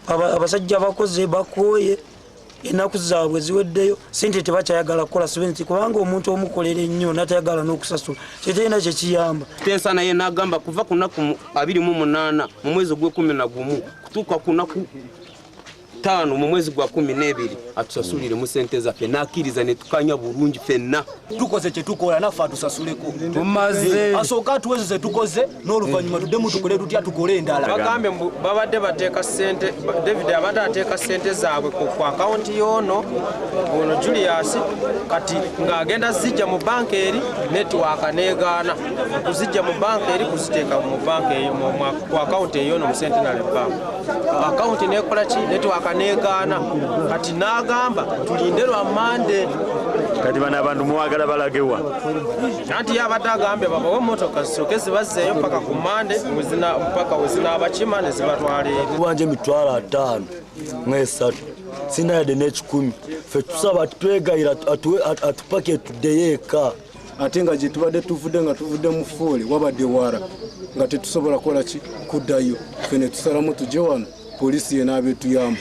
Abasajja bakoze bakooye, ennaku zaabwe ziweddeyo, sente tebakyayagala kukola sente kubanga omuntu omukolera ennyo natayagala n'okusasula kyetalina kyekiyamba. Tensa naye n'agamba kuva ku nnaku 28 mu mwezi ogw'e-11 kutuuka ku nnaku 5 mu mwezi gwa 12 atusasulire mu sente zaffe, n'akkiriza ne tukanya bulungi ffenna. Tukoze kyetukola, naffe atusasuleko. Tumaze. Asooka atuweze zetukoze, n'oluvannyuma tuddemu tukole tutya, tukole endala. Bagambye mbu babadde bateeka sente, David abadde ateeka sente zaabwe ku akawunti y'ono ono Julius, kati ng'agenda zijja mu banka eri, network negaana kuzijja mu banka eri kuziteeka mu banka eyo ku akawunti eyono mu Centenary Bank. Akawunti nekola ki, network negaana, kati n'agamba tulinde lwa Mande. Kati bano abantu muwagala balagewa? Anti ye abadde agambye babawe emotoka zisooke zibazzeeyo paka ku Mande, paka wezinaabakima ne zibatwala eri. Kubanja 530 sina yadde n'ekikumi. Ffe tusaba, twegayira atupake tuddeyo eka. Ate nga gye tubadde tuvudde, nga tuvudde mu fuule, wabadde wara nga tetusobola kukola ki, kuddayo. Ffe ne tusalamu tujje wano, poliisi yenaaba etuyamba.